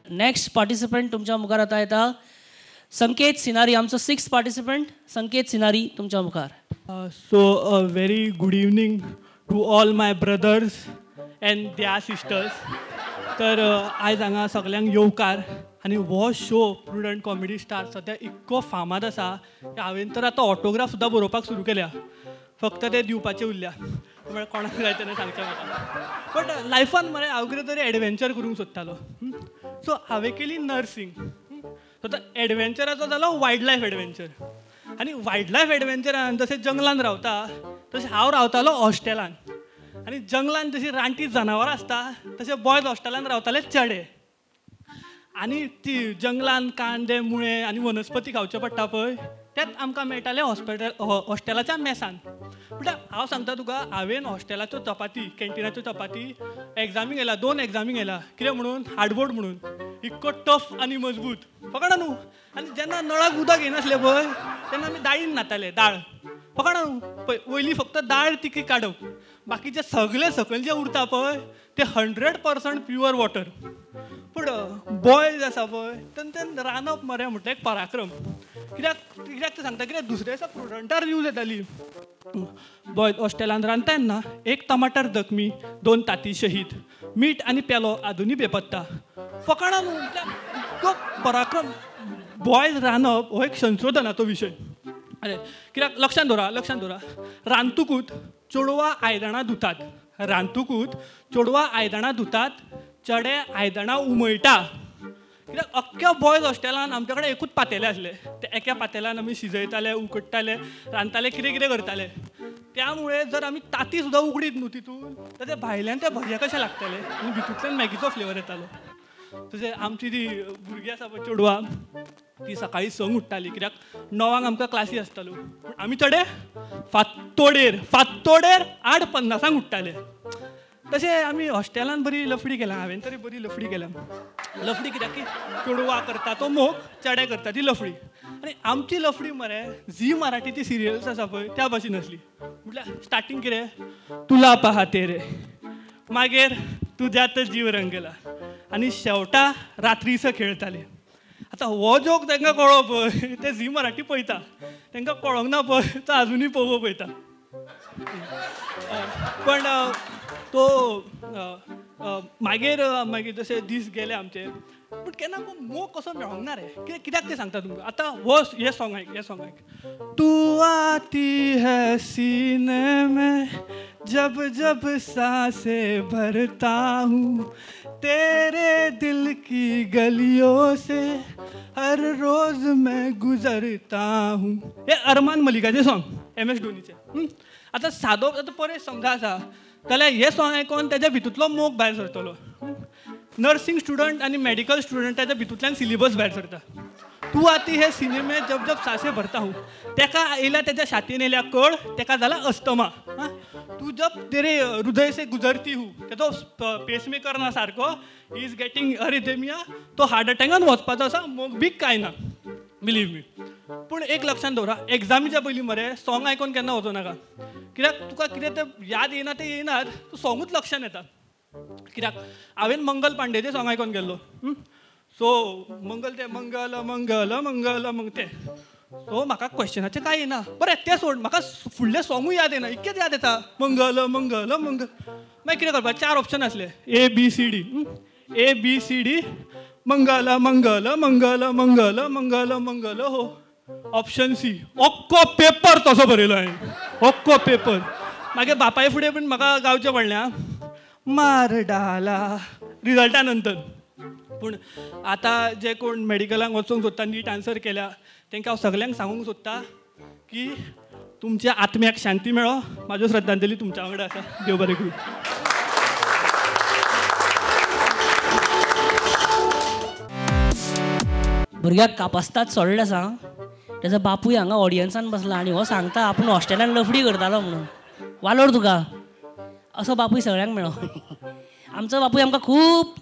Next participant तुमच्या मुखार आतां येता संकेत सिनारी, आमचो सिक्स पार्टिसिपंट संकेत सिनारी तुमच्या मुखार. So a very good evening to all my brothers and their sisters. तर आयज हांगा सगल्यांक येवकार आनी हो शो प्रुडंट कॉमेडी स्टार सद्या इतको फामाद आसा की हांवें तर आतां ऑटोग्राफ सुद्दां बरोवपाक सुरू केल्या, फक्त ते दिवपाचे उरल्या, म्हळ्यार कोणाक जाय तेन्ना सांगचें म्हाका. बट लायफान मरे हांव कितें तरी एडवेंचर करूंक सोदतालो. सो हांवें केली नर्सिंग. सो आतां एडवेंचराचो जालो वायल्ड लायफ एडवेंचर. आनी वायल्ड लायफ एडवेंचरान जशें जंगलान रावता तशें हांव रावतालो हॉस्टेलान. आनी जंगलान जशी रानटी जनावरां आसता तशें बॉयज हॉस्टेलान रावताले चेडे. आनी ती जंगलान कांदे मुळे आनी वनस्पती खावचे पडटा पळय, तेच आमकां मेळटालें हॉस्पिटल हॉस्टेलाच्या मेसान. म्हटल्यार हांव सांगता तुका, हांवें हॉस्टेलाच्यो चपाती, कॅन्टिनाच्यो चपाती एग्जामीक येयला, 2 एग्जामीक येयला, कितें म्हणून हार्डबोर्ड म्हणून, इतको टफ आनी मजबूत फकाणां न्हू. आनी जेन्ना नळाक उदक येनासलें पळय तेन्ना आमी दाळीन न्हाताले, दाळ फकाणां न्हू. पळय वयली फक्त दाळ तिकी काडप, बाकीचे सगळे सकयल जे उरता पळय ते 100% प्युअर वॉटर. पूण बॉयज आसा पळय तेंच्यान रांदप मरे म्हटल्यार एक पराक्रम. कित्याक कित्याक तें सांगता, कित्याक दुसऱ्या दिसा प्रुडंटार न्यूज येताली, बॉयज हॉस्टेलान रांदता तेन्ना 1 टमाटर जखमी, 2 ताती शहीद, मीठ आनी पेलो आजुनूय बेपत्ता. फकाणां न्हू, म्हटल्यार इतको पराक्रम. बॉयज रांदप हो एक संशोधनाचो विशय. अरे कित्याक लक्षांत दवरा, लक्षांत दवरा, रांदतकूच चेडवां आयदनां धुतात, रांदतकूच चेडवां आयदनां धुतात, चेडे आयदनां उमळटा. कित्याक अख्ख्या बॉयज हॉस्टेलान आमच्या कडेन एकूच पातेलें आसलें, ते एका पातेल्यान आमी शिजयताले, उकडटाले, रांदताले, कितें कितें करताले. त्यामुळे जर आमी ताती सुद्दां उगडीत न्हू तितून, तर ते भायल्यान ते भजे कशे लागताले आनी भितूंतल्यान मॅगीचो फ्लेवर येतालो. तशें आमची ती भुरगीं आसा पळय चेडवां, ती सकाळीं 6 उठ्ठाली, कित्याक 9 आमकां क्लासी आसताल्यो. पूण आमी चेडे फांतोडेर फांतोडेर 8:50 उठ्ठाले. तशें आमी हॉस्टेलान बरी लफडी केल्या, हांवें तरी बरी लफडी केल्या. लफडी कित्याक की चेडवां करता तो मोग, चेडे करता ती लफडी. आनी आमची लफडी मरे झी मराठी ती सिरियल्स आसा पळय त्या भाशेन आसली. म्हटल्यार स्टार्टींग कितें, तुला पाहते रे, मागीर तुज्यात जीव रंगला, आनी शेवटा रात्रीसो खेळताले. आतां हो जोक तांकां कळ्ळो पळय, ते झी मराठी पळयता, तांकां कळोंक ना पळय तो आजुनूय पोगो पळयता. पण तो मागीर मागीर जशे दीस गेले आमचे, पूण केन्ना मोग कसो मेळोंक ना रे. कित्याक कित्याक तें सांगता तुमकां. आतां हो हें सॉंग आयक, हें सॉंग आयक. तू आती है सीने में जब जब सांसें भरता हूँ, तेरे दिल की गलियों से हर रोज मैं गुजरता हूँ. हे अरमान मलिकाचें सॉंग, MS धोनीचें. आतां सादो आतां परेश समजा आसा जाल्यार हें सॉंग आयकोन तेज्या भितूंतलो मोग भायर सरतलो. नर्सिंग स्टुडंट आनी मेडिकल स्टुडंटाच्या भितूंतल्यान सिलेबस भायर सरता. तू आती है सीने में जब जब सांसें भरता हूँ, तेका येयल्या तेज्या छातीन येयल्या कळ, तेका जाला अस्थमा. तू जब तेरे हृदय से गुजरती हूँ, तेजो पेसमेकर ना सारको, he is getting arrhythmia, तो हार्ट अटॅकान वचपाचो आसा, मोग बी कांय ना, बिलीव मी. पूण एक लक्षांत दवरा, एग्जामीच्या पयलीं मरे सॉंग आयकोन केन्ना वचूं नाका. कित्याक तुका कितें तें याद येयना तें येयनात, तूं सॉंगूच लक्षांत येता. कित्याक हांवें मंगल पांडेचें सॉंग आयकोन गेल्लो. सो मंगल तें मंगल मंगल मंगल मंग तें, सो म्हाका क्वेश्चनाचें कांय येना. बरें तें सोड, म्हाका फुडलें सॉंगूय याद येना, इतकेंच याद येता मंगल मंगल मंगल. मागीर कितें करपाक, 4 ऑप्शन आसले, A B C D, A B C D, Mangal Mangal Mangal Mangal Mangal मंगल हो, ऑप्शन सी. अक्को पेपर तसो बरयलो हांवें, अक्को पेपर. मागीर बापाय फुडें पण म्हाका गावचें पडलें, मार डाला रिजल्टा नंतर. पूण आतां जे कोण मेडिकलाक वचूंक सोदता, नीट आन्सर केल्या, तांकां हांव सगल्यांक सांगूंक सोदता की तुमच्या आत्म्याक शांती मेळो. म्हाज्यो श्रद्धांजली तुमच्या वांगडा आसा. देव बरें करूं. भुरग्याक कापस्तात सोडलें आसा, तेजो बापूय हांगा ऑडियन्सान बसला आनी हो सांगता आपूण हॉस्टेलान लफडी करतालो म्हणून. वालोर तुका, असो बापूय सगळ्यांक मेळो. आमचो बापूय आमकां खूब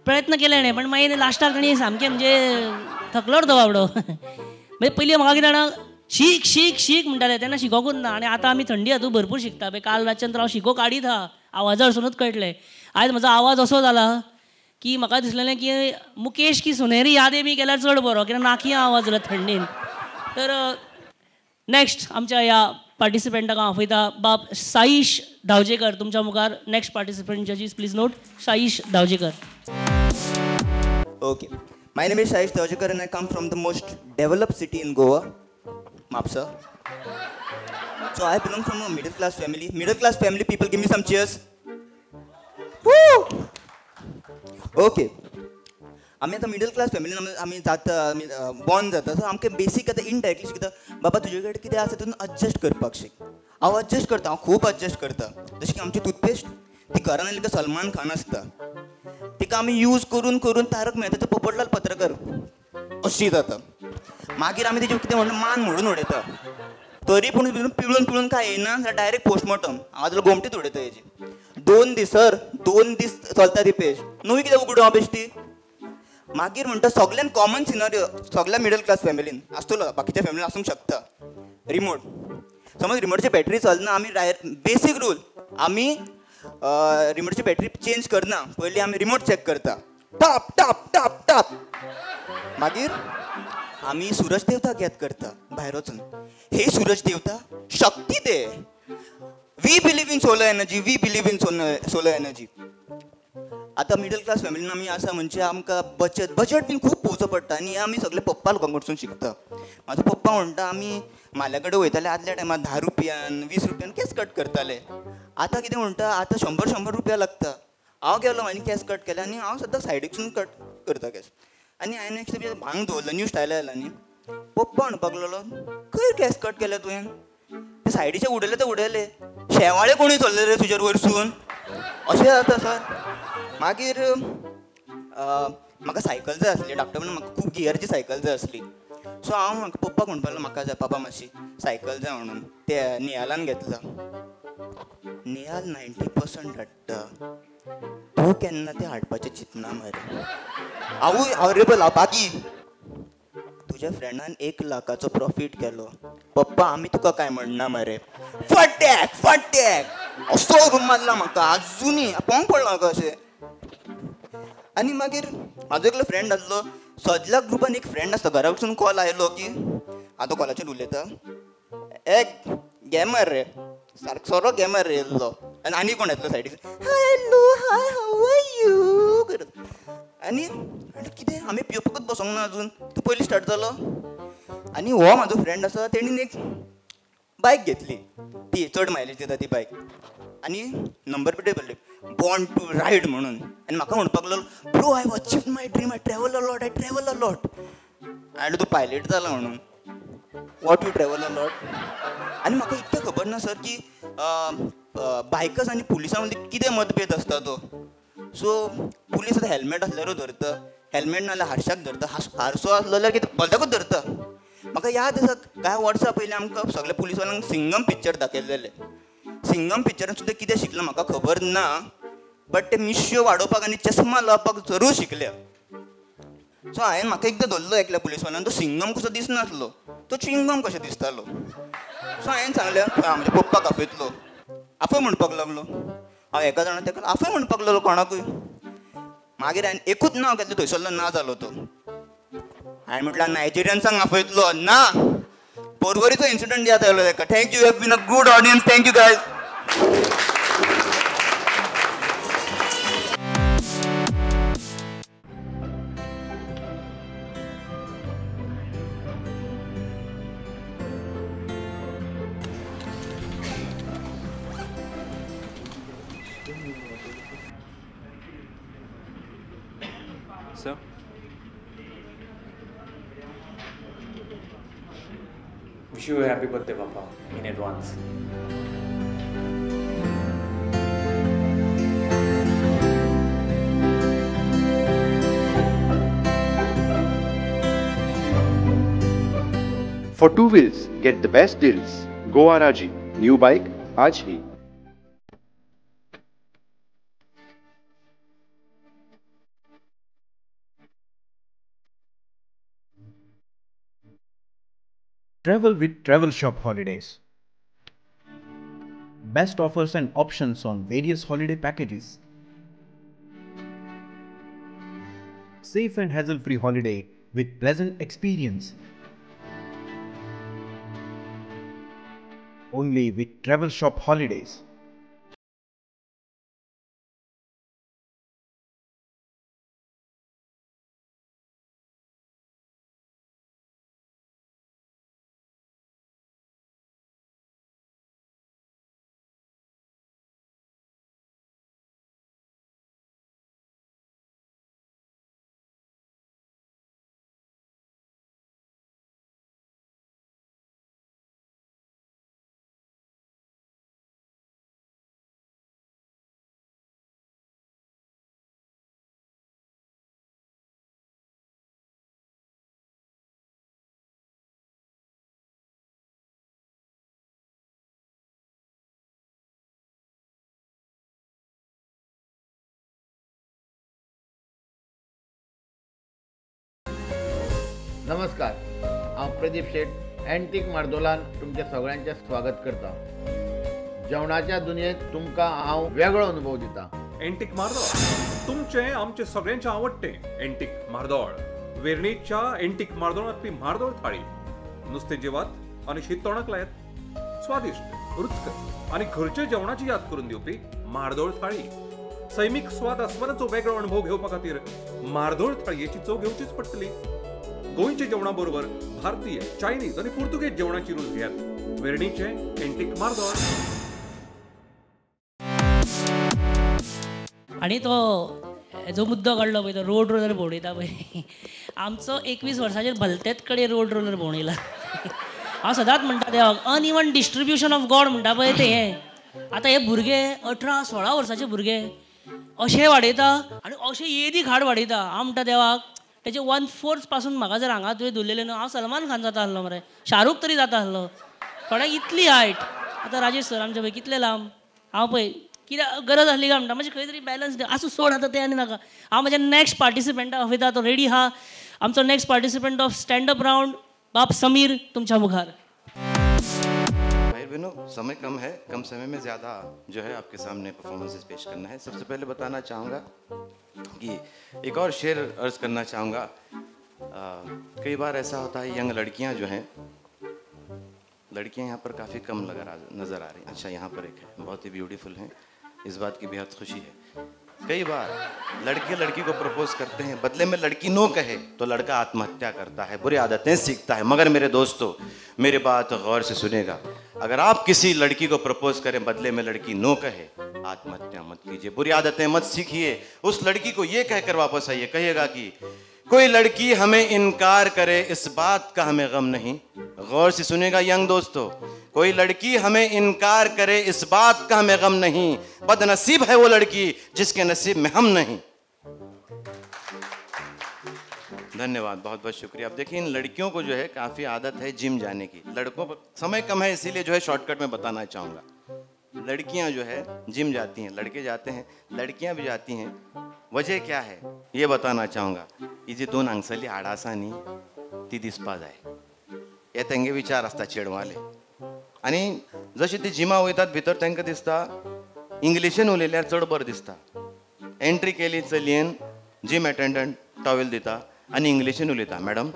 प्रयत्न केले न्ही, पण मागीर लास्टाक ताणी सामकें म्हणजे थकलो तो बाबडो. म्हणजे पयलीं म्हाका कितें जाणा, शीक शीक शीक म्हणटाले, तेन्ना शिकोकूच ना. आनी आतां आमी थंडी हातूंत भरपूर शिकता. पळय काल रातच्यान तर हांव शिको काडीत आहा, आवाजारसूनच कळटलें. आयज म्हजो आवाज असो जाला की म्हाका दिसलेलें की मुकेश की सुनेरी यादें बी केल्यार चड बरो, कित्याक नाखी आवाज जाल्या थंडेन. तर नेक्स्ट आमच्या ह्या पार्टिसिपंटाक हांव आपयता, बाब साईश धावजेकर. तुमच्या मुखार next participant. जजीस please note, Saish Dhavjekar. Okay, my name is Saish Dhavjekar and I come from the most developed city in Goa, Mapusa. So I belong from a middle class family. Middle class family people, give me some cheers. Woo! Okay. आमी आतां middle class फॅमिलीन आमी जाता, आमी born जाता. So आमकां basic आतां indirectly शिकता, बाबा तुजे कडेन कितें आसा तितून एडजस्ट करपाक शीक. हांव एडजस्ट करता, हांव खूब एडजस्ट करता. जशें की आमची टूथपेस्ट ती घरान आयली काय सलमान खान आसता, तिका आमी यूज करून करून तारक मेहताचो पोपटलाल पत्रकार अशी जाता. मागीर आमी तेजे कितें म्हणटा मान मोडून उडयता, तरी पूण पिळून पिळून काय येना जाल्यार डायरेक्ट पोस्टमॉर्टम. हांव जाल्यार गोमटीत उडयता हेजी. 2 दीस सर, 2 दीस चलता ती पेस्ट, नवी कित्याक उगडूं हांव पेस्टी. मागीर म्हणटा सगळ्यान कॉमन सिनारियो सगळ्या मिडल क्लास फॅमिलीन आसतलो, बाकीच्या फॅमिलीन आसूंक शकता. रिमोट, समज रिमोटची बॅटरी चलना, आमी बेसीक रूल, आमी रिमोटची बॅटरी चेंज करना, पयलीं आमी रिमोट चॅक करता, टाप टाप टाप टाप. मागीर आमी सूरज देवताक याद करता भायर वचून, हे सूरज देवता शक्ती दे, we believe in solar energy, we believe in solar energy. आतां मिडल क्लास फॅमिलीन आमी आसा म्हणजे आमकां बचत बजट बीन खूब पळोवचो पडटा आनी आमी सगळे पप्पा लोकां कडसून शिकता. म्हाजो पप्पा म्हणटा आमी म्हाल्या कडेन वयताले आदल्या टायमार 10 रुपयान 20 रुपयान केस कट करताले, आतां कितें म्हणटा आतां 100-100 रुपया लागता. हांव गेलो आनी केस कट केले आनी हांव सद्दां सायडीकसून कट करता केस. आनी हांवें नेक्स्ट भांग दवरलो, न्यू स्टायल आयला न्ही. पप्पा म्हणपाक लागलो खंय केस कट केले तुवें, ते सायडीचे उडयले ते उडयले, शेवाळे कोणी चल्ले रे तुजेर वयरसून, अशें जाता सर. मागीर म्हाका सायकल जाय आसली, डॉक्टर म्हणून म्हाका खूब गियरची सायकल जाय आसली. सो हांव म्हाका पप्पाक म्हणपाक लागलो म्हाका जाय पापा मातशी सायकल जाय म्हणून. ते नियालान घेतला, नियाल 90% हाडटा, तूं केन्ना तें हाडपाचें चिंतना मरे. हांवूय हॉरेबल बाकी तुज्या फ्रेंडान 1 लाखाचो प्रॉफीट केलो, पप्पा आमी तुका काय म्हणना मरे, फट्याक फट्याक असो रूम मारला म्हाका, आजुनूय पोंग पडला म्हाका अशें. आनी मागीर म्हाजो एकलो फ्रेंड आसलो, सगल्या ग्रुपान एक फ्रेंड आसता, घरा वचून कॉल आयलो की आतां कॉलाचेर उलयता, एक गेमर रे, सारको सोरो गेमर रे येयल्लो. आनी आनी कोण येतलो सायडीक, hello hi how are you करत. आनी कितें आमी पिवपाकूच बसोंक ना अजून, तूं पयलीं स्टार्ट जालो. आनी हो म्हाजो फ्रेंड आसा तेणीन एक बायक घेतली, ती चड मायलेज दिता ती बायक, आनी नंबर प्लेट पडली बॉर्न टू रायड म्हणून. आनी म्हाका म्हणपाक लागलो bro I achieve my dream, I travel a lot, I travel a lot. आनी तूं पायलट जाला म्हणून, what you travel a lot. आनी म्हाका इतकें खबर ना सर की बायकर्स आनी पुलिसां मदीं कितें मतभेद आसता तो. सो पुलीस आतां हेल्मेट आसल्यारूय धरता, हेल्मेट नाल्यार हारशाक धरता, हारसो आसलो जाल्यार कितें बल्दाकूच धरता. म्हाका याद आसा कांय वर्सां पयलीं आमकां सगल्या पुलिसवाल्यांक सिंगम पिक्चर दाखयलेलें. सिंगम पिक्चरान सुद्दां कितें शिकलें म्हाका खबर ना, बट ते मिश्यो वाडोवपाक आनी चश्मा लावपाक जरूर शिकले. सो हांवें म्हाका एकदां धरलो एकल्या पुलिसवाल्यान, तो सिंगम कसो दिसनासलो, तो चिंगम कसो दिसतालो. सो हांवें सांगलें म्हज्या पप्पाक आपयतलो, आपय म्हणपाक लागलो. हांव एका जाणा ताका आपय म्हणपाक लागलो कोणाकूय. मागीर हांवें एकूच नांव घेतलें, थंयसरलो ना जालो तो. हांवें म्हटल्यार नायजेरियन्सांक आपयतलो ना. पर्वरीचो इन्सिडंट याद आयलो ताका. Thank you, have been a good audience, thank you guys. Sir? Wish you a happy birthday, Papa, in advance. For two wheels, get the best deals. Goa Raji, new bike, aaj hi. Travel with Travel Shop Holidays. Best offers and options on various holiday packages. Safe and hassle-free holiday with pleasant experience. Only with Travel Shop Holidays. नमस्कार, हांव प्रदीप शेट antique मार्दोलान तुमच्या सगळ्यांचें स्वागत करता. जेवणाच्या दुनियेंत तुमकां हांव वेगळो अनुभव दिता. अँटीक मार्दोळ तुमचें आमचें सगळ्यांचें आवडटें. अँटीक मार्दोळ वेर्णेच्या अँटीक मार्दोळांतली मार्दोळ थाळी नुस्तें जेवात आनी शीत तोंडाक लायात. स्वादिश्ट, रुचकर आनी घरच्या जेवणाची याद करून दिवपी मार्दोळ थाळी. सैमीक स्वाद आस्वादाचो वेगळो अणभव घेवपा खातीर मार्दोळ थाळयेची चव घेवचीच पडटली. गोंयच्या जेवणा बरोबर भारतीय, चायनीज आनी पुर्तुगेज जेवणाची रूच घेयात. वेर्णीचे अँटीक मार्दोळ. आनी तो जो मुद्दो काडलो पळय, तो रोड रोलर भोंवडयता पळय, आमचो 21 वर्सांचेर भलतेच कडेन रोड रोलर भोंवडयला. हांव सदांच म्हणटा देवाक, अनइवन डिस्ट्रिब्युशन ऑफ गॉड म्हणटा पळय तें हें. आतां हे भुरगे 18-16 वर्साचे भुरगे अशे वाडयता आनी अशे येदी खाड वाडयता. हांव म्हणटा देवाक, तेजे 1/4 पासून म्हाका जर हांगा तुवें धरलेलें न्हू, हांव सलमान खान जाता आसलो मरे, शाहरुख तरी जाता आसलो. थोड्यांक इतली हायट. आतां राजेश सर आमचे पळय कितले लांब, हांव पळय कित्याक गरज आसली काय म्हणटा, मातशें खंय तरी बॅलन्स आसूं, सोड आतां तें आनी नाका. हांव म्हज्या नॅक्स्ट पार्टिसिपंटाक आपयता, तो रेडी आहा. आमचो next participant of stand up round बाब समीर तुमच्या मुखार. भाई बहनों, समय कम है, कम समय में ज़्यादा जो है आपके सामने परफॉर्मेंसेस पेश करना है. सबसे पहले बताना चाहूँगा कि एक और शेर अर्ज़ करना चाहूँगा. कई बार ऐसा होता है, यंग लड़कियाँ जो हैं, लड़कियाँ यहाँ पर काफ़ी कम नज़र आ रही हैं. अच्छा, यहाँ पर एक है, बहुत ही ब्यूटीफुल हैं, इस बात की बेहद खुशी है. कई बार लड़के लड़की को प्रपोज करते हैं, बदले में लड़की नो कहे तो लड़का आत्महत्या करता है, बुरी आदतें सीखता है. मगर मेरे दोस्तों, मेरी बात गौर से सुनेगा, अगर आप किसी लड़की को प्रपोज करें, बदले में लड़की नो कहे, आत्महत्या मत कीजिए, बुरी आदतें मत सीखिए. उस लड़की को ये कहकर वापस आइए, कहिएगा कि कोई लड़की हमें इनकार करे इस बात का हमें गम नहीं. गौर से सुनेगा यंग दोस्तों, कोई लड़की हमें इनकार करे इस बात का हमें गम नहीं, बदनसीब है वो लड़की जिसके नसीब में हम नहीं. धन्यवाद, बहुत बहुत शुक्रिया. अब देखिए, इन लड़कियों को जो है काफ़ी आदत है जिम जाने की. लड़कों पर समय कम है, इसीलिए जो है शॉर्टकट में बताना चाहूँगा. लड़कियां जो है जिम जाती हैं, लड़के जाते हैं, लड़कियां भी जाती हैं. वजह क्या है ये बताना चाहूँगा. ही जी दोन हांगसरली हाडां आसा न्ही, ती दिसपा जाय, हे तेंगे विचार आसता चेडवाले. आनी जशी ती जिमा वयतात भितर तांकां दिसता इंग्लिशीन उलयल्यार चड बरें दिसता. एंट्री केली चलयेन, जिम एटेंडंट टॉवेल दिता आनी इंग्लिशीन उलयता, madam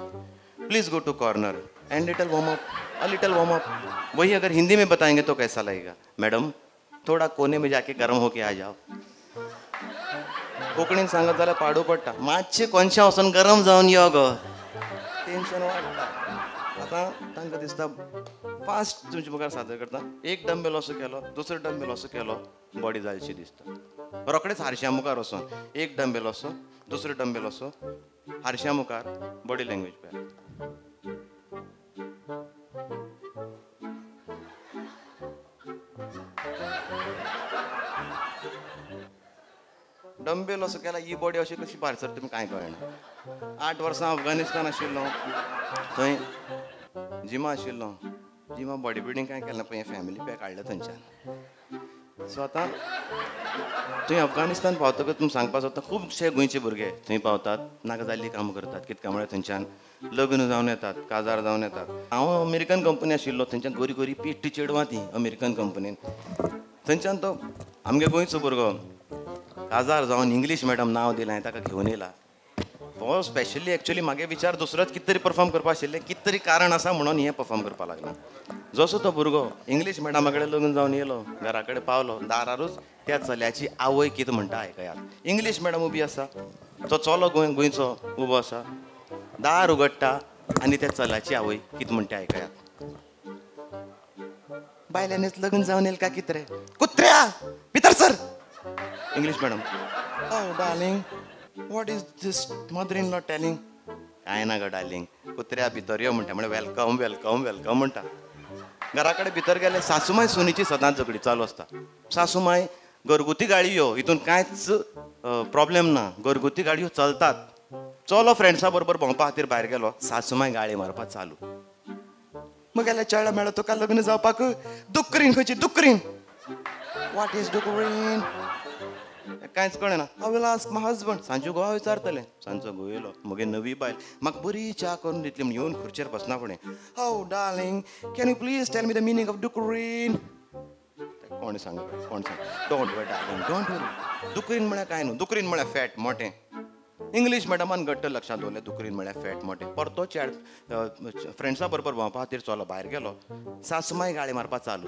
please go to corner and little warm up, a little warm up. वही अगर हिंदी में बताएंगे तो कैसा लगेगा, मैडम थोड़ा कोने में जाके गर्म होके आ जाओ. कोंकणीन सांगत जाल्यार पाडू पडटा, मातशें कोनशा वचून गरम जावन यो गो, टेंशन वाडटा. आतां तांकां दिसता फास्ट तुमचे मुखार सादर करता, एक डंबेल असो केलो, दुसरो डंबेल असो केलो, बॉडी जायशी दिसता. रोखडेच हारश्या मुखार वचून एक डंबेल असो, दुसरो डंबेल असो, हारश्या मुखार बॉडी लँग्वेज पळय. डंबेल असो केला, ही बॉडी अशी कशी भायर सरता तुमी कांय कळना. 8 वर्सां अफगाणिस्तान आशिल्लो, थंय जिमा आशिल्लो, जिमा बॉडी बिल्डींग कांय केलें ना, पळय फॅमिली पॅक हाडलें थंयच्यान. सो आतां थंय अफगाणिस्तान पावतकच तुमी सांगपाक सोदता, खुबशे गोंयचे भुरगे थंय पावतात, नाका जाल्लीं कामां करतात, कितक्या म्हळ्यार थंयच्यान लग्न जावन येतात, काजार जावन येतात. हांव अमेरिकन कंपनी आशिल्लो, थंयच्यान गोरी गोरी पेट्टी चेडवां ती अमेरिकन कंपनीन. थंयच्यान तो आमगे गोंयचो भुरगो काजार जावन इंग्लीश मॅडम नांव दिलां, ताका घेवन येयला. हो स्पेशली एक्चुअली म्हागे विचार दुसरोच कितें तरी परफॉर्म करपा आशिल्लें, कितें तरी कारण आसा म्हणून हें परफॉर्म करपाक लागला. जसो तो भुरगो इंग्लीश मॅडमा कडेन लग्न जावन येयलो, घरा कडेन पावलो, दारारूच त्या चल्याची आवय कितें म्हणटा आयकयात. इंग्लीश मॅडम उबी आसा, तो चलो गोंयचो उबो आसा, दार उगडटा आनी त्या चल्याची आवय कितें म्हणटा आयकयात. बायल्यानीच लग्न जावन येयल काय कितें रे कुत्र्या, भितर sir. English madam, oh darling, what is this mother in law telling? कांय ना गो डार्लिंग, कुत्र्या भितर यो म्हणटा, म्हळ्यार welcome welcome welcome म्हणटा. घरा कडेन भितर गेले, सासूमाय सुनेची सदांच झगडी चालू आसता. सासूमाय घरगुती गाळयो, हितून कांयच प्रॉब्लेम ना, घरगुती गाडयो चलतात. चलो फ्रेंड्सा बरोबर भोंवपा खातीर भायर गेलो, सासूमाय गाळी मारपाक चालू. मगेल्या चेडा मेळ्ळो तुका लग्न जावपाक, दुकरीन खंयची दुकरीन, what is दुकरीन कांयच कळना. I will ask my husband. Sanju घोवा विचारतलें. सांजचो घोव येयलो, मगे नवी बायल म्हाका बरी च्या करून दितली म्हण येवन खुर्चेर बसना फुडें, how darling can you please tell me the meaning of दुकरीन? कोण सांग, कोण सांग? Don't worry darling, don't worry. दुकरीन म्हळ्यार कांय न्हू, दुकरीन म्हळ्यार फॅट मोटें. इंग्लीश मॅडमान घट्ट लक्षांत दवरलें, दुकरीन म्हळ्यार फॅट मोटें. परतो चेड फ्रेंड्सा बरोबर भोंवपा खातीर चलो भायर गेलो, सासूमाय गाळी मारपा चालू.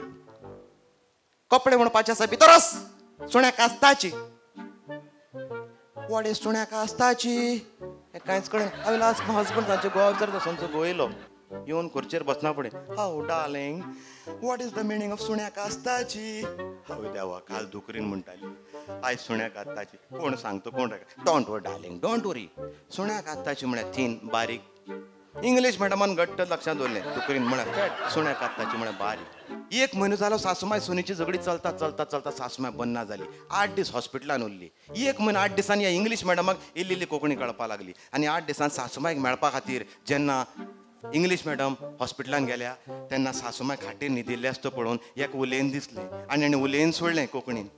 कपडे म्हणपाचे आसा भितर वच, सुण्या कास्ताची. What is सुण्या कास्ताची? हें कांयच कळना. I will ask my husband. तांचे गोवा विचारता. सांजचो घोव येयलो, येवन खुर्चेर बसना फुडें, how darling what is the meaning of सुण्या कास्ताची? हांव देवा, काल दुकरीन म्हणटाली, आयज सुण्या कास्ताची. कोण सांगता कोण? Don't worry darling, don't worry. सुण्या कास्ताची म्हळ्यार थीन बारीक. इंग्लीश मॅडमान घट्ट लक्षांत दवरलें, दुकरीन म्हळ्यार फॅट, सुण्या कास्ताची म्हळ्यार बारीक. एक म्हयनो जालो, सासूमाय सुनेची झगडी चलता चलता चलता सासूमाय बंद ना जाली. 8 दीस हॉस्पिटलान उरली. एक म्हयनो 8 दिसांनी ह्या इंग्लीश मॅडमाक इल्ली इल्ली कोंकणी कळपाक लागली. आनी 8 दिसान सासूमायक मेळपा खातीर जेन्ना इंग्लीश मॅडम हॉस्पिटलान गेल्या तेन्ना सासूमाय खाटीर न्हिदिल्लें आसता पळोवन एक उलयन दिसलें आनी आनी उलयन सोडलें कोंकणीन,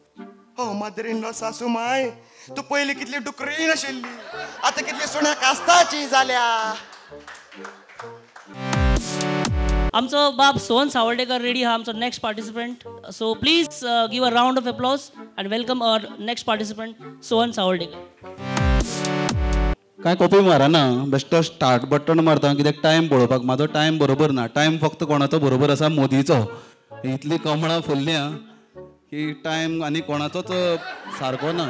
हो मदर इन लॉ सासूमाय, तूं पयलीं कितली डुकरीन आशिल्ली, आतां कितली सुण्या कास्ताची जाल्या. आमचो बाब सोहन सावर्डेकर रेडी हा आमचो next participant. So please give a round of applause and welcome our next participant Sohan Savardekar. कांय कॉपी मारना, बेश्टो स्टार्ट बटन मारता कित्याक टायम पळोवपाक. म्हाजो टायम बरोबर ना, टायम फक्त कोणाचो बरोबर आसा, मोदीचो. इतली कमळां फुलल्या की टायम आनी कोणाचोच सारको ना.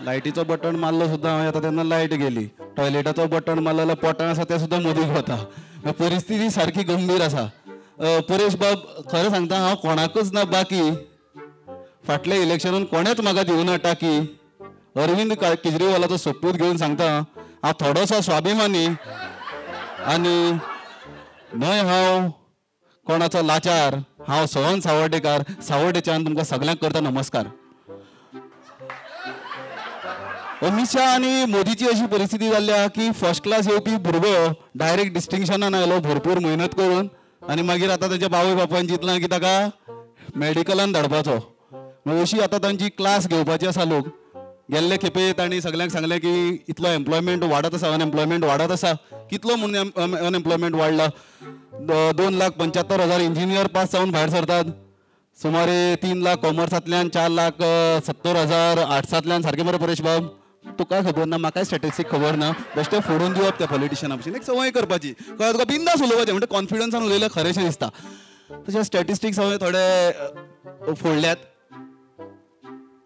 लायटीचो बटन मारलो सुद्दां हांवें आतां तेन्ना लायट गेली, टॉयलेटाचो बटन मारलो जाल्यार पोटां आसा तें सुद्दां मोदीक वता. परिस्थिती सारकी गंभीर आसा. परेश बाब, खरें सांगता हांव कोणाकूच ना बाकी, फाटल्या इलेक्शनान कोणेच म्हाका दिवना टाकी. अरविंद केजरीवालाचो सोपूत घेवन सांगता हांव थोडोसो स्वाभिमानी आनी न्हय हांव कोणाचो लाचार. हांव सोहन सावर्डेकार, सावर्डेच्यान तुमकां सगल्यांक करता नमस्कार. अमित शाह आनी मोदीची अशी परिस्थिती जाल्ली की फर्स्ट क्लास येवपी भुरगो डायरेक्ट डिस्टिंक्शनान आयलो भरपूर मेहनत करून, आनी मागीर आतां ताच्या बावय बापायन चिंतलां की ताका मेडिकलान धाडपाचो. अशी आतां तांची क्लास घेवपाची आसा. लोक गेल्ले खेपे तांणी सगल्यांक सांगलें की इतलो एम्प्लॉयमेंट वाडत आसा, अनएम्प्लॉयमेंट वाडत आसा. कितलो म्हणून अनएम्प्लॉयमेंट वाडला? 2,75,000 इंजिनियर पास जावन भायर सरतात, सुमारे 3 लाख कॉमर्सांतल्यान, 4,70,000 आर्ट्सांतल्यान. सारकें मरे परेश बाब? तुका खबर ना, म्हाकाय स्टॅटिस्टीक खबर ना. बेश्टें फोडून दिवप त्या पॉलिटिशना भशेन, एक संवय करपाची. कळ्ळें तुका? बिंदास उलोवपाचें, म्हणजे कॉन्फिडन्सान उलयलें खरेंशें दिसता. तशें स्टॅटिस्टिक्स हांवें थोडे फोडल्यात.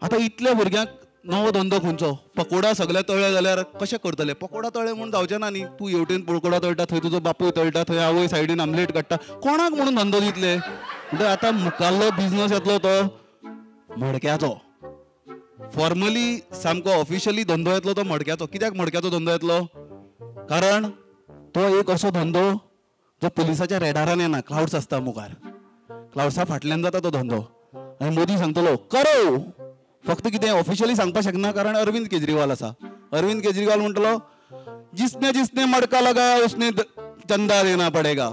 आतां इतल्या भुरग्यांक नवो धंदो खंयचो? पकोडा सगळे तळ्ळे जाल्यार कशें करतले? पकोडा तळ्ळे म्हूण जावचें ना न्ही. तूं हेवटेन पकोडा तळटा, थंय तुजो बापूय तळटा, थंय आवय सायडीन आमलेट काडटा. कोणाक म्हणून धंदो दितले? म्हणटकीर आतां मुखाल्लो बिजनस येतलो तो मडक्याचो. फॉर्मली सामको ऑफिशियली धंदो येतलो तो मडक्याचो. कित्याक मडक्याचो धंदो येतलो? कारण तो एक असो धंदो जो पुलिसाच्या रेडारान येना. क्लाउड्स आसता मुखार, क्लाउड्सा फाटल्यान जाता तो धंदो. आनी मोदी सांगतलो करो, फक्त कितें ऑफिशियली सांगपाक शकना कारण अरविंद केजरीवाल आसा. अरविंद केजरीवाल म्हणटलो जिसने जिसने मडका लगाया उसने चंदा देना पड़ेगा,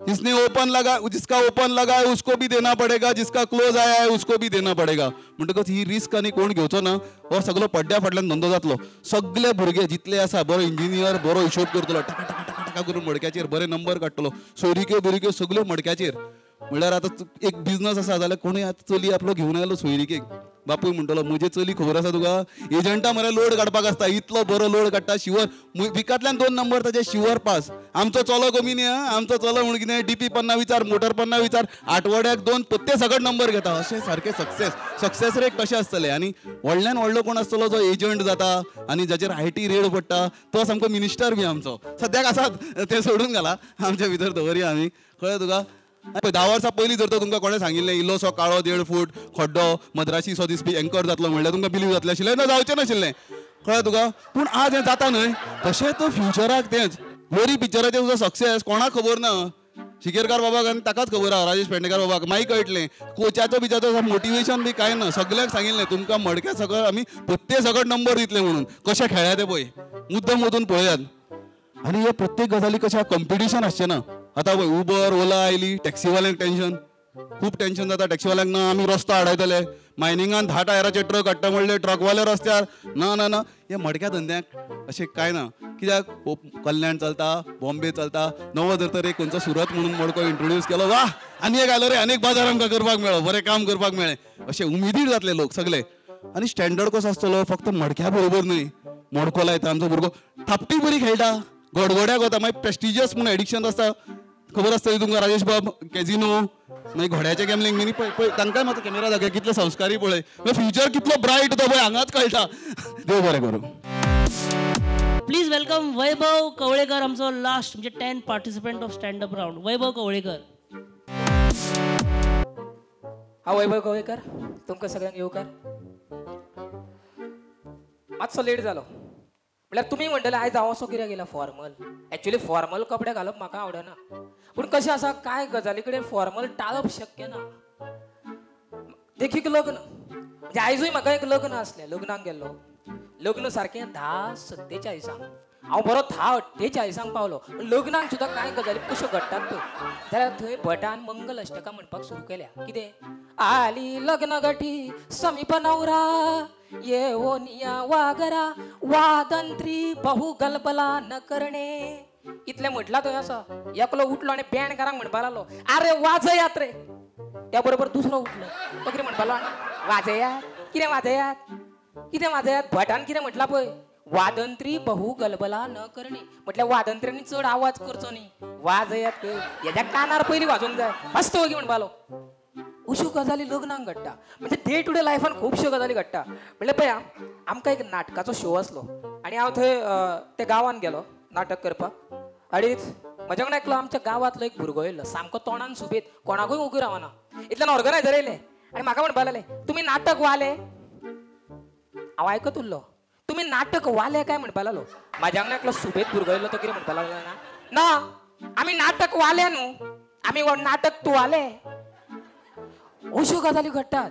जिसने ओपन लगा, जिसका ओपन लगा है उसको भी देना पड़ेगा, जिसका क्लोज आया है उसको भी देना पड़ेगा. म्हणटकच ही रिस्क आनी कोण घेवचो ना. हो सगळो पड्ड्या फाटल्यान धंदो जातलो. सगळे भुरगे जितले आसा, बरो इंजिनियर बरो हिशोब करतलो, टाका टाका टाका टाका करून मडक्याचेर बरे नंबर काडटलो, सोयरिक्यो बिरिक्यो सगळ्यो मडक्याचेर. म्हणल्यार आतां एक बिजनस आसा जाल्यार कोणूय आतां चली आपलो घेवन आयलो सोयरिकेक, बापूय म्हणटलो म्हजे चली खबर आसा तुका, एजंटा मरे लोड काडपाक आसता, इतलो बरो लोड काडटा शिवर विकांतल्यान 2 नंबर ताजे शिवर पास. आमचो चलो कमी न्ही, आमचो चलो म्हण कितें डीपी पन्ना विचार, मोटर पन्ना विचार, आठवड्याक 2 पत्ते सगळे नंबर घेता. अशें सारकें सक्सेस सक्सेस रेट कशें आसतलें. आनी व्हडल्यान व्हडलो कोण आसतलो जो एजंट जाता आनी जाचेर IT red पडटा तो सामको मिनिस्टर बी आमचो सद्याक आसात, ते सोडून घाला आमच्या भितर दवरया आमी. कळ्ळें तुका? 10 वर्सां पयलीं जर तर तुमकां कोणें सांगिल्लें इल्लोसो काळो 1.5 फूट खड्डो मद्रासी सो दिसपी एंकर जातलो म्हणल्यार तुमकां बिलीव जातलें आशिल्लें ना? जावचें नाशिल्लें. कळ्ळें तुका? पूण आज हें जाता न्हय तशें तो फ्युचराक तेंच ग्लोरी पिक्चराचें तुजो सक्सेस कोणाक खबर ना, शिकेरकार बाबाक आनी ताकाच खबर आहा, राजेश पेडणेकार बाबाक मागीर कळटलें. कोचाचो बिचाचो मोटिवेशन बी कांय ना, सगल्यांक सांगिल्लें तुमकां मडक्या सगळं आमी पत्ते सगळं नंबर दितले म्हणून. कशें खेळ्ळा तें पळय, मुद्दम वचून पळयात. आनी हे प्रत्येक गजाली कशें कॉम्पिटिशन आसचें ना. आतां पळय उबर ओला आयली, टॅक्सीवाल्यांक टेंशन, खूब टेंशन जाता टॅक्सीवाल्यांक. ना आमी रस्तो आडायतले, मायनिंगान 10 टायराचे ट्रक हाडटा म्हणले ट्रकवाले रस्त्यार ना ना ना. हे मडक्या धंद्याक अशें कांय ना, कित्याक कल्याण चलता, बॉम्बे चलता, नवो जर तर एक खंयचो सुरत म्हणून मडको इंट्रोड्यूस केलो, वा आनी एक आयलो रे, आनी एक बाजार आमकां करपाक मेळ्ळो, बरें काम करपाक मेळ्ळें, अशें उमेदीर जातले लोक सगळे. आनी स्टँडर्ड कसो आसतलो, फक्त मडक्या बरोबर न्हय, मडको लायता आमचो भुरगो, थापटी बरी खेळटा, गडगड्याक वता, मागीर प्रेस्टिजियस म्हूण एडिक्शन आसता, खबर आसतली तुमकां राजेश बाब, कॅजिनो, मागीर घोड्याचें गॅमलींग. मिनी पळय पळय तांकांय मातसो कॅमेरा दाखय, कितले संस्कारी पळय, फ्युचर कितलो ब्रायट तो पळय हांगाच कळटा. देव बरें करूं. प्लीज welcome वैभव कवळेकर, आमचो लास्ट म्हणजे 10 participant of stand up round. Vaibhav Kavlekar. हांव वैभव कवळेकर, तुमकां सगळ्यांक येवकार. मातसो लेट जालो म्हळ्यार तुमी म्हणटले आयज हांव असो कित्याक गेला फॉर्मल. एक्चुअली फॉर्मल कपडे घालप म्हाका आवडना, पूण कशें आसा कांय गजाली कडेन फॉर्मल टाळप शक्य ना. देखीक लग्न, म्हणजे आयजूय म्हाका एक लग्न आसलें, लग्नाक गेल्लो. लग्न सारकें 10:47 हांव बरो 10:48 पावलो. लग्नाक सुद्दां कांय गजाली कश्यो घडटात पळय जाल्यार थंय भटान मंगल अष्टकां म्हणपाक सुरू केल्या. कितें आली लग्न गठी समीप नवरा ये निया वागरा वादंत्री बहु गलबला न करणे. इतलें म्हटलां थंय आसा. एकलो उठलो आनी बँडकारांक म्हणपाक लागलो आरे वाजयात रे. त्या बरोबर दुसरो उठलो, तो कितें म्हणपाक लागलो वाजयात, कितें वाजयात, कितें वाजयात. भटान कितें म्हटलां पळय, वादंत्री बहु गलबला न करणे, म्हटल्यार वादंत्र्यांनी चड आवाज करचो न्ही, वाजयात हेज्या कानार पयलीं वाजोवंक जाय, मस्त वगी म्हणपालो. अश्यो गजाली लग्नाक घडटा, म्हणजे डे टू डे लायफान खुबश्यो गजाली घडटा. म्हणल्यार पळय आमकां एक नाटकाचो शो आसलो आनी हांव थंय त्या गांवान गेलो नाटक करपाक. आनी म्हज्या वांगडा एकलो आमच्या गांवांतलो एक भुरगो येयल्लो, सामको तोंडान सुबेत, कोणाकूय ओगी रावना. इतल्यान ऑर्गनायझर येयले आनी म्हाका म्हणपाक लागले तुमी नाटक वाले. हांव आयकत उरलो, तुमी नाटक वाले काय म्हणपाक लागलो. म्हाज्या वांगडा एकलो सुबेत भुरगो येयल्लो, तो कितें म्हणपाक लागलो ना, ना आमी नाटक वाले न्हू, आमी नाटक तूं वाले. अश्यो गजाली घडटात.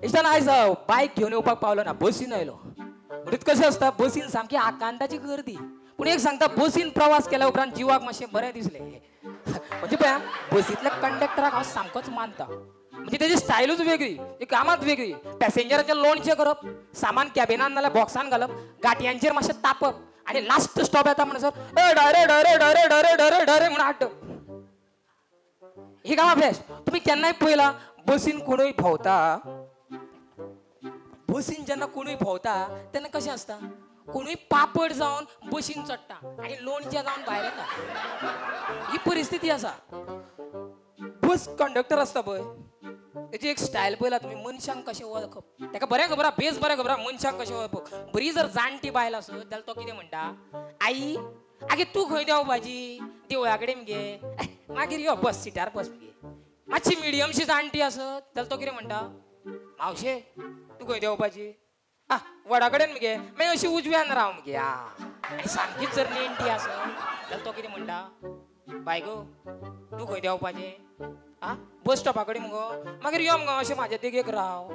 इश्टान आयज बायक घेवन येवपाक पावलो ना, बसीन आयलो. म्हणटकीच कशें आसता बसीन सामकी आकांताची गर्दी. पूण एक सांगता बसीन प्रवास केल्या उपरांत जिवाक मातशें बरें दिसलें. म्हणजे पळय बसींतल्या कंडक्टराक हांव सामकोच मानता, म्हणजे तेजी स्टायलूच वेगळी, ती कामात वेगळी. पॅसेंजराचें लोणचें करप, सामान कॅबिनान नाल्यार बॉक्सान घालप, गांठयांचेर मातशें तापप आनी लास्ट स्टॉप येता म्हणसर ए डरे डरे डरे डरे डरे डरे म्हणून आड्डप. ही कामां फ्रेश. तुमी केन्नाय पळयलां बसीन कोणूय भोंवता, बसीन जेन्ना कोणूय भोंवता तेन्ना कशें आसता, कोणूय पापड जावन बसीन चडटा आनी लोणचें जावन भायर येता. ही परिस्थिती आसा. बस कंडक्टर आसता पळय तेजी एक स्टायल पळयला तुमी, मनशांक कशें वळखप ताका बरें खबर आहा, बेस बरें खबर आहा मनशांक कशें वळखप. बरी जर जाणटी बायल आसत जाल्यार तो कितें म्हणटा, आई आगे तूं खंय देंवपाची, देवळा कडेन मगे, मागीर यो बस सिटार बस मगे. मातशी मिडियमशी जाणटी आसत जाल्यार तो कितें म्हणटा, मावशे तूं खंय देंवपाची, आ वडा कडेन मगे, मागीर अशी उजव्यान राव मगे. आ आनी सामकीच जर नेणटी आसत जाल्यार तो कितें म्हणटा, बाय गो तूं खंय देंवपाचें, आ बस स्टॉपा कडेन मुगो, मागीर यो मुगो अशें म्हाज्या देगेक राव.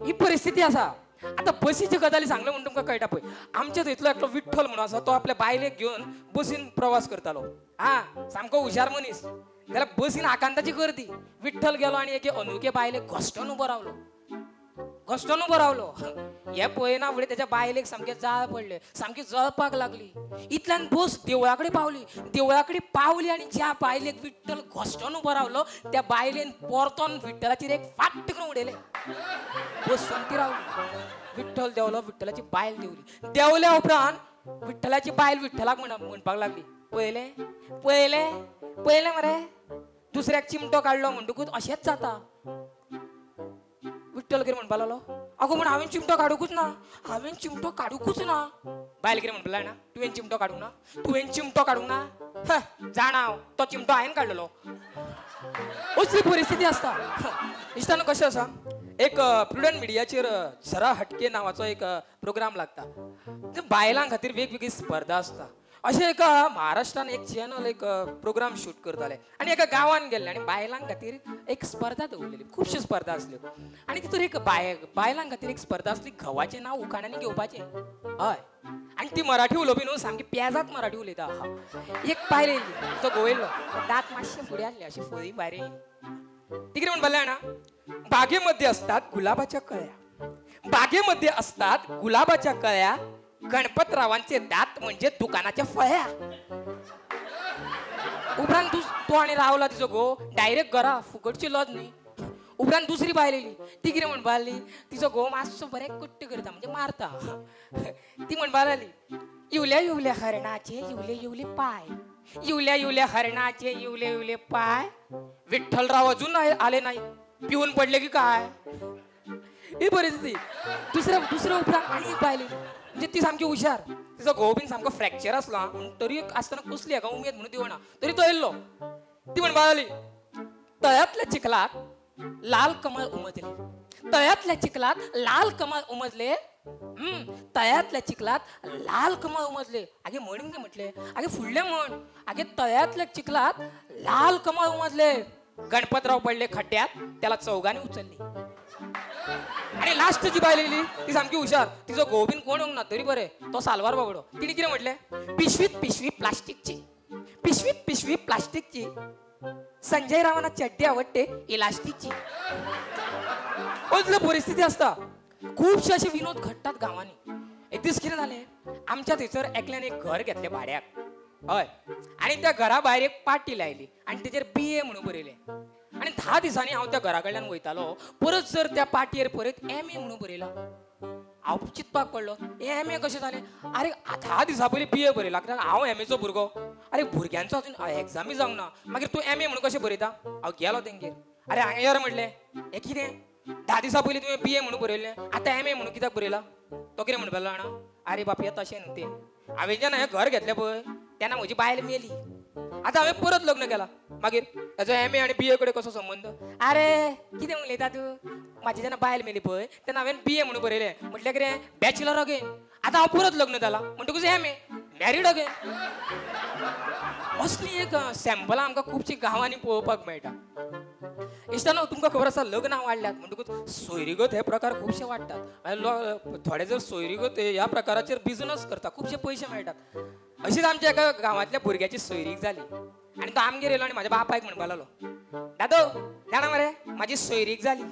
ही परिस्थिती आसा. आतां बसीच्यो गजाली सांगल्यो म्हूण तुमकां कळटा पळय. आमच्या थंयतलो एकलो विठ्ठल म्हणून आसा, तो आपल्या बायलेक घेवन बसीन प्रवास करतालो. हा सामको हुशार मनीस. जाल्यार बसीन आकांताची गर्दी, विठ्ठल गेलो आनी एके अनुके बायलेक घश्टून उबो रावलो. घश्टोन उबो रावलो. हे पळयना फुडें तेच्या बायलेक सामकें जाळ पडलें, सामकी जळपाक लागली. इतल्यान बस देवळा कडेन पावली. देवळा कडेन पावली आनी ज्या बायलेक विठ्ठल घश्टोन उबो रावलो त्या बायलेन परतोन विठ्ठलाचेर एक फाट्ट करून उडयलें. बस सोमती रावली. विठ्ठल देंवलो, विठ्ठलाची बायल देंवली. देंवल्या उपरांत विठ्ठलाची बायल विठ्ठलाक म्हणपाक लागली, पळयलें पळयलें पळयलें मरे, दुसऱ्याक चिमटो काडलो म्हणटकूच अशेंच जाता. विठ्ठल कितें म्हणपाक लागलो, आगो म्हण हांवें चिमटो काडुंकूच ना, हांवें चिमटो काडुंकूच ना. बायल कितें म्हणपाक लागली, तुवें चिमटो काडूंक ना, तुवें चिमटो काडूंक ना, जाणा हांव तो चिमटो हांवें काडलेलो. असली परिस्थिती आसता. इश्टानो कशें आसा, एक प्रुडंट मिडियाचेर जरा हटके नांवाचो एक प्रोग्राम लागता. बायलां खातीर वेगवेगळी स्पर्धा आसता. अशें एका महाराष्ट्रान एक चॅनल एक प्रोग्राम शूट करताले आनी एका गांवान गेल्ले आनी बायलां खातीर एक स्पर्धा दवरलेली. खुबश्यो स्पर्धा आसल्यो आनी तितूर एक बायलां खातीर एक स्पर्धा आसली, घोवाचें नांव उखाण्यांनी घेवपाचें. हय, आनी ती मराठी उलोवपी न्हू, सामकी पेजात मराठी उलयता. एक बायल येयली, तो घोव येयलो, दांत मातशे फुडें आसले, अशी फळी भायर येयली. ती कितें म्हणपाक जाणा, बागेमध्ये असतात गुलाबाच्या कळ्या, बागेमध्ये असतात गुलाबाच्या कळ्या, गणपतरावांचे दात म्हणजे दुकानाच्या फळ्या. उपरांत तो आनी रावला तिचो घोव डायरेक्ट घरा, फुकटची लज न्ही. उपरांत दुसरी बायल येयली, ती कितें म्हणपाक लागली, तिचो घोव मातसो बरें कट्ट करता म्हणजे मारता. ती म्हणपाक लागली, इवल्या इवल्या हरणाचे इवले इवले पाय, इवल्या इवल्या हरणाचे इवले इवले पाय, विठ्ठलराव अजून आले नाही, पिऊन पडले की काय. ही परिस्थिती. दुसऱ्या दुसऱ्या उपरांत आनी एक बायल येयली, म्हणजे ती सामकी हुशार, तिचो घोव बीन सामको फ्रॅक्चर आसला म्हण तरी आसतना कसली हाका उमेद म्हणून दिवना, तरी तो येयल्लो. ती म्हणपाक लागली, तळ्यांतल्या चिखलात लाल कमळ उमजले, तळ्यांतल्या चिखलात लाल कमळ उमजले, तळ्यांतल्या चिखलात लाल कमळ उमजले. आगे म्हण कितें म्हटलें, आगे फुडलें म्हण, आगे तळ्यांतल्या चिखलात लाल कमळ उमजले, गणपतराव पडले खड्ड्यात, त्याला चौगांनी उचलले. आनी लास्ट जी बायल येयली ती सामकी हुशार, तिचो घोव बीन कोण येवंक ना तरी बरें, तो सालवार बाबडो. तिणें कितें म्हटलें, पिशवीत पिशवी प्लास्टिकची, पिशवीत पिशवी प्लास्टिकची, संजय रावांना चड्डी आवडटे इलास्टिकची. असली परिस्थिती आसता. खुबशे अशे विनोद घडटात गांवांनी. एक दीस कितें जालें, आमच्या थंयसर एकल्यान एक घर घेतलें भाड्याक. हय, आनी त्या घरा भायर एक पाटी लायली आनी तेजेर बी ए म्हणून बरयलें. आनी 10 दिसांनी हांव त्या घरा कडल्यान वयतालो, परत जर त्या पाटयेर परत एम ए म्हणून बरयला. हांव चिंतपाक पडलो, एम ए कशें जालें? आरे 10 दिसां पयलीं बी ए बरयला, कित्याक हांव एम एचो भुरगो. आरे भुरग्यांचो अजून एग्जामी जावंक ना, मागीर तूं एम ए म्हणून कशें बरयता? हांव गेलो तेंगेर, आरे हांगा यो रे म्हटलें, हें कितें 10 दिसां पयलीं तुवें बी ए म्हणून बरयलें, आतां एम ए म्हणून कित्याक बरयला? तो कितें म्हणपाक जाणा, आरे बापया तशें न्हू तें, हांवें जेन्ना हें घर घेतलें पळय तेन्ना म्हजी बायल मेली, आतां हांवें परत लग्न केलां, मागीर ताजो एम ए आनी बी ए कडेन कसो संबंद? आरे कितें उलयता तूं, म्हाजी जेन्ना बायल मेली पळय तेन्ना हांवें बी ए म्हणून बरयलें, म्हटल्यार कितें बॅचलर अगेन, आतां हांव परत लग्न जालां म्हणटकूच एम ए मॅरीड अगेन. असली एक सॅम्पलां आमकां खुबशीं गांवांनी पळोवपाक मेळटा. इश्टानो, तुमकां खबर आसा लग्नां वाडल्यात म्हणटकूच सोयरीगत हे प्रकार खुबशे वाडटात. थोडे जर सोयरीगत ह्या प्रकाराचेर बिजनस करता, खुबशे पयशे मेळटात. अशीच आमच्या एका गांवांतल्या भुरग्याची सोयरीक जाली आनी तो आमगेर येयलो आनी म्हाज्या बापायक म्हणपाक लागलो, दादो जाणा मरे म्हाजी सोयरीक जाली,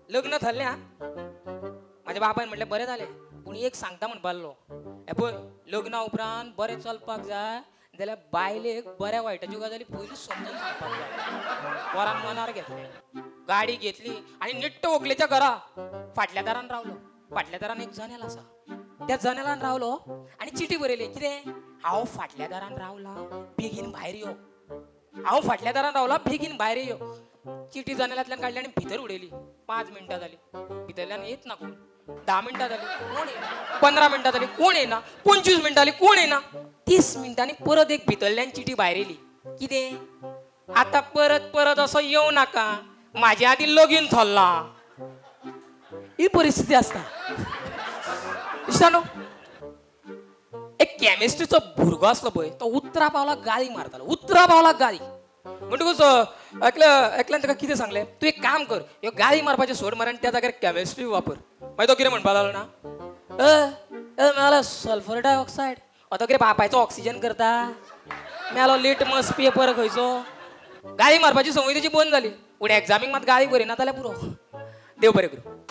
लग्न थरलें. हा, म्हाज्या बापायन म्हटलें बरें जालें, पूण एक सांगता म्हणपाक लागलो, हें पळय लग्ना उपरांत बरें चलपाक जाय जाल्यार बायलेक बऱ्या वायटाच्यो गजाली पयलींच समजून सांगपाक जाय. पोरान मनार घेतलें, गाडी घेतली आनी निट्ट व्हंकलेच्या घरा फाटल्या दारान रावलो. फाटल्या दारान एक जनेल आसा, त्या जनेलान रावलो आनी चिटी बरयली, कितें, हांव फाटल्या दारान रावला बेगीन भायर यो, हांव फाटल्या दारान रावला बेगीन भायर यो. चिटी जनेलांतल्यान काडली आनी भितर उडयली. 5 मिनटां जाली, भितरल्यान येत ना कोण. 10 मिनटां जाली, कोण येना. 15 मिनटां जाली, कोण येना. 25 मिनटां जाली, कोण येना. 30 मिनटांनी परत एक भितरल्यान चिटी भायर येयली, कितें, आतां परत परत असो येवं नाका, म्हाजे आदीं लगीन थल्लां. ही परिस्थिती आसता. इश्टानो, एक केमिस्ट्रीचो भुरगो आसलो पळय, तो उतरा पावलाक गाळी मारतालो, उतरा पावलाक गाळी. म्हणटकूच एकल्यान ताका कितें सांगलें, तूं एक काम कर, ह्यो गाळी मारपाचें सोड मरे आनी त्या जाग्यार केमिस्ट्री वापर. मागीर तो कितें म्हणपाक लागलो ना, मेलो सल्फर डायऑक्सायड, आतां कितें बापायचो ऑक्सिजन करता, मेलो लिटमस पेपर खंयचो. गाळी मारपाची संवय तेजी बंद जाली, पूण एग्जामीक मात गाळी बरयना जाल्यार पुरो. देव बरें करूं.